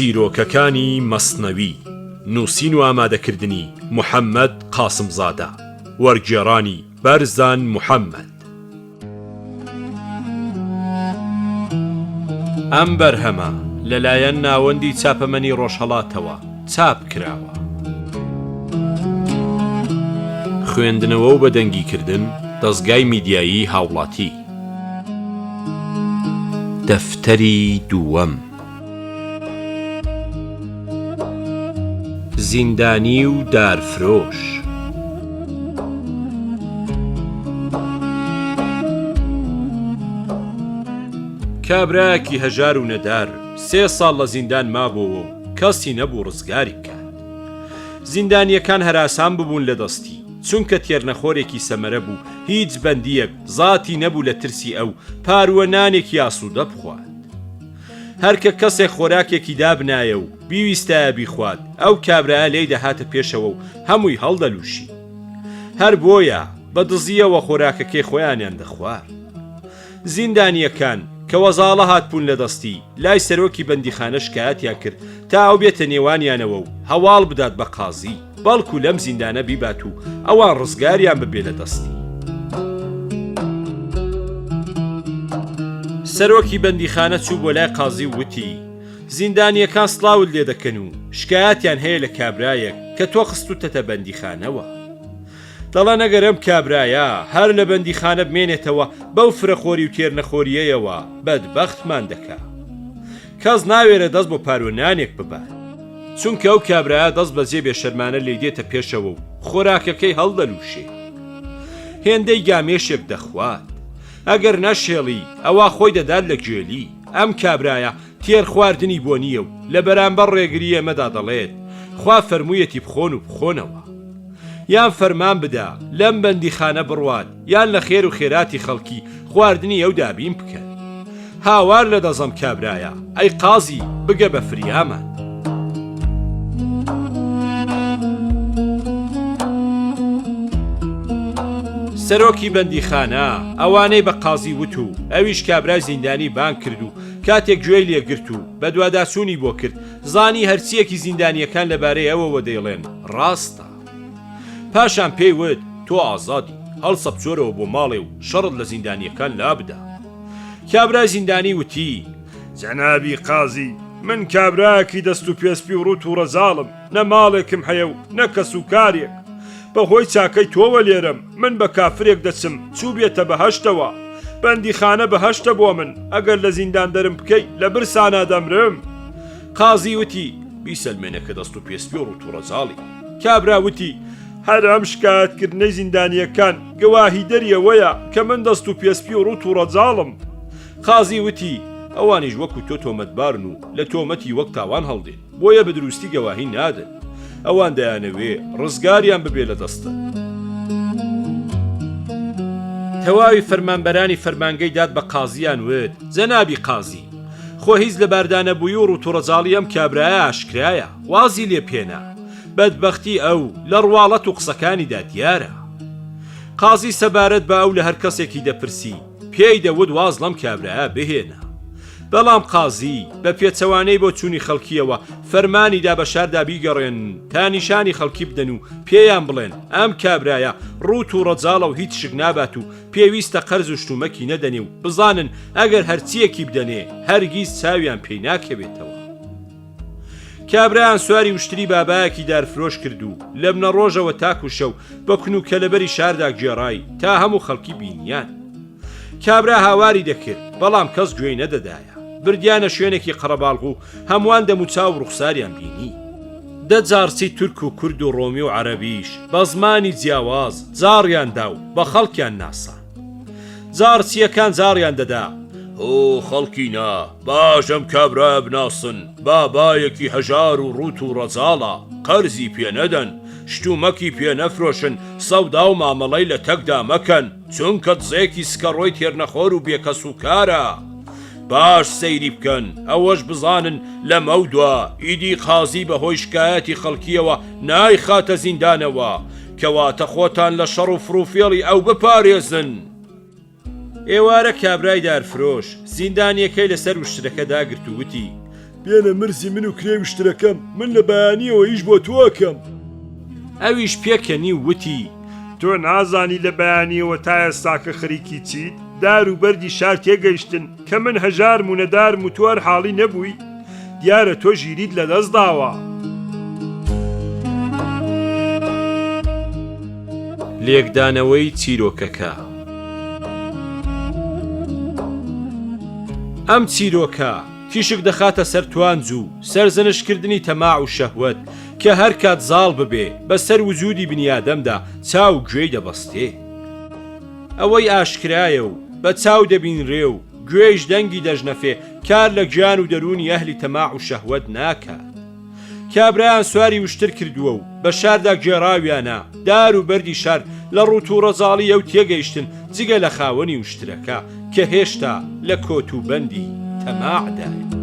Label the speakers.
Speaker 1: چیرۆکەکانی مەسنەوی، نووسین و ئامادەکردنی، محەمەد قاسمزادە، وەرگێڕانی، بەرزان محەمەد. ئەم بەرهەمە لەلایەن ناوەندی چاپەمەنی ڕۆژهەڵاتەوە چاپ کراوە. خوێندنەوە و بەدەنگی کردن، دەزگای میدیایی هاوڵاتی. دەفتەری دووەم. زیندانی و دارفرۆش. کابرایەکی هەژار و نەدار سێ ساڵ لە زیندان مابۆوە و کەسی نەبوو ڕزگاری بکات. زیندانییەکان هەراسان ببوون لە دەستی، چونکە تێرنەخۆرێکی سەمەرە بوو، هیچ بەندییەک زاتی نەبوو لە ترسی ئەو پارووە نانێکی ئاسوودە بخوات. هەر کە کەسێک خۆراکێکی دابنایە و بیویستایە بیخوات، ئەو کابرایە لێی دەهاتە پێشەوە و هەمووی هەڵدەلووشی. هەر بۆیە بە دزییەوە خۆراکەکەی خۆیانیان دەخوارد. زیندانییەکان، کە وەزاڵە هاتبوون لە دەستی، لای سەرۆکی بەندیخانە شکایەتیان کرد تا ئەو بێتە نێوانیانەوە و هەواڵ بدات بە قازی، بەڵکو لەم زیندانە بیبات و ئەوان ڕزگاریان ببێ لە دەستی. سەرۆکی بەندیخانە چوو بۆ لای قازی و وتی، زیندانییەکان سڵاوت لێ دەکەن و شکایەتیان هەیە لە کابرایەک کە تۆ خستووتەتە بەندیخانەوە. دەڵێن ئەگەر ئەم کابرایە هەر لە بەندیخانە بمێنێتەوە بەو فرەخۆری و تێرنەخۆرییەیەوە بەدبەختمان دەکا. کەس ناوێرێ دەست بۆ پاروە نانێک ببات. چونکە ئەو کابرایە دەست بەجێ بێشەرمانە لێی دێتە پێشەوە و خۆراکەکەی هەڵدەلووشێ. هێندەی گامێشێک دەخوات. ئەگەر نەشهێڵی ئەوا خۆی دەدات لە گوێلی. ئەم کابرایە تێر خواردنی بۆ نییە و لە بەرامبەر ڕێگری ئێمەدا دەڵێت، خوا فەرموویەتی بخۆن و بخۆنەوە. یان فەرمان بدە لەم بەندیخانە بڕوات یان لە خێر و خێراتی خەڵکی خواردنی ئەو دابین بکەن. هاوار لە دەزەم کابرایە، ئەی قازی بگە بە فریامان. سەرۆکی بەندیخانە ئەوانەی بە قازی وت و ئەویش کابرای زیندانی بانگ کرد و کاتێک گوێی لێ گرت و بەدواداچوونی بۆ کرد، زانی هەرچییەکی زیندانییەکان لەبارەی ئەوەوە دەیڵێن ڕاستە. پاشان پێی وت، تۆ ئازادی، هەڵسە بچۆرەوە بۆ ماڵێ و شەڕت لە زیندانییەکان لابدە. کابرای زیندانی وتی.
Speaker 2: جەنابی قازی، من کابرایەکی دەست و پێ سپی و ڕووت و ڕەزاڵم، نە ماڵێکم هەیە و نە کەس و کارێک. بە هۆی چاکەی تۆوە لێرەم، من بە کافرێک دەچم چووبێتە بەهەشتەوە. بەندیخانە بەهەشتە بۆ من، ئەگەر لە زیندان دەرم بکەی لە برسانا دەمرم.
Speaker 1: قازی وتی، بیسەلمێنە کە دەست و پێ سپی و ڕووت و ڕەزاڵی.
Speaker 2: کابرا وتی، هەر ئەم شکایەتکردنەی زیندانییەکان گەواهیدەری ئەوەیە کە من دەست و پێ سپی و ڕووت و ڕەجاڵم.
Speaker 1: قازی وتی، ئەوانیش وەکو تۆ تۆمەتبارن و لە تۆمەتی وەک تاوان هەڵدێن. بۆیە بە دروستی گەواهی نادەن. ئەوان دەیانەوێ ڕزگاریان ببێ لە دەستت. تەواوی فەرمانبەرانی فەرمانگەی داد بە قازییان وت، جەنابی قازی، خۆ هیچ لەباردانەبوویی و ڕووتوڕەجاڵی ئەم کابرایە ئاشکرایە، وازی لێ بهێنە. بەدبەختی ئەو لە ڕواڵەت و قسەکانیدا دیارە. قازی سەبارەت بە ئەو لە هەر کەسێکی دەپرسی، پێی دەوت واز لەم کابرایە بهێنە. بەڵام قازی، بە پێچەوانەی بۆ چوونی خەڵکییەوە، فەرمانی دا بە شاردا بیگەڕێنن تا نیشانی خەڵکی بدەن و پێیان بڵێن، ئەم کابرایە ڕووت و ڕەجاڵە و هیچ شک نابات و پێویستە قەرز و شتومەکی نەدەنێ و بزانن ئەگەر هەرچییەکی بدەنێ، هەرگیز چاویان پێی ناکەوێتەوە. کابرایان سواری وشتری بابایەکی دارفرۆش کرد و لە بنەڕۆژەوە تاکو شەو بە کون و کەلەبەری شاردا گێڕای تا هەموو خەڵکی بینیان. کابرا هاواری دەکرد، بەڵام کەس گوێی نەدەدایە. بردیانە شوێنێکی قەرەباڵغ و هەمووان دەموچاو و ڕوخساریان بینی. دە جاڕچی تورک و کورد و ڕۆمی و عەرەبیش بە زمانی جیاواز جاڕیان دا و بە خەڵکیان ناساند. جاڕچییەکان جاڕیان دەدا. هۆ خەڵکینە، باش ئەم کابرایە بناسن، بابایەکی هەژار و ڕووت و ڕەجاڵە، قەرزی پێ نەدەن، شتومەکی پێ نەفرۆشن، سەودا و مامەڵەی لە تەکدا مەکەن. چونکە دزێکی سکەڕۆی تێرنەخۆر و بێکەسوکارە. باش سەیری بکەن، ئەوەش بزانن لەمەودوا ئیدی قازی بەهۆی شکایەتی خەڵکییەوە نایخاتە زیندانەوە، کەواتە خۆتان لە شەڕ و فڕوفێڵی ئەو بپارێزن. ئێوارە کابرای دارفرۆش زیندانییەکەی لەسەر وشترەکە داگرت و وتی.
Speaker 2: بێنە مرزی من و کرێی وشترەکەم، من لە بەیانییەوە ئیش بۆ تۆ ئەکەم.
Speaker 1: ئەویش پێکەنی و وتی.
Speaker 2: تۆ نازانی لە بەیانییەوە تا ئێستاکە خەریکی چیت؟ دار و بەردی شار تێگەیشتن کە من هەژارم و نەدارم و تۆ هەر حاڵی نەبووی؟ دیارە تۆ ژیریت لەدەست داوە.
Speaker 1: لێکدانەوەی چیرۆکەکە. ئەم چیرۆکە تیشک دەخاتە سەر توانج و سەرزەنشتکردنی تەماع و شەهوەت کە هەر کات زاڵ ببێ بە سەر وجودی بنیادەمدا چاو و گوێی دەبەستێ. ئەوەی ئاشکرایە و بە چاو دەبینرێ و گوێیش دەنگی دەژنەفێ کار لە گیان و دەروونی ئەهلی تەماع و شەهوەت ناکات. کابرایان سواری وشتر کردووە و بە شاردا گێڕاویانە، دار و بەردی شار لە ڕووت و ڕەزاڵی ئەو تێگەیشتن جگە لە خاوەنی وشترەکە کە هێشتا لە کۆت و بەندی تەماعدایە.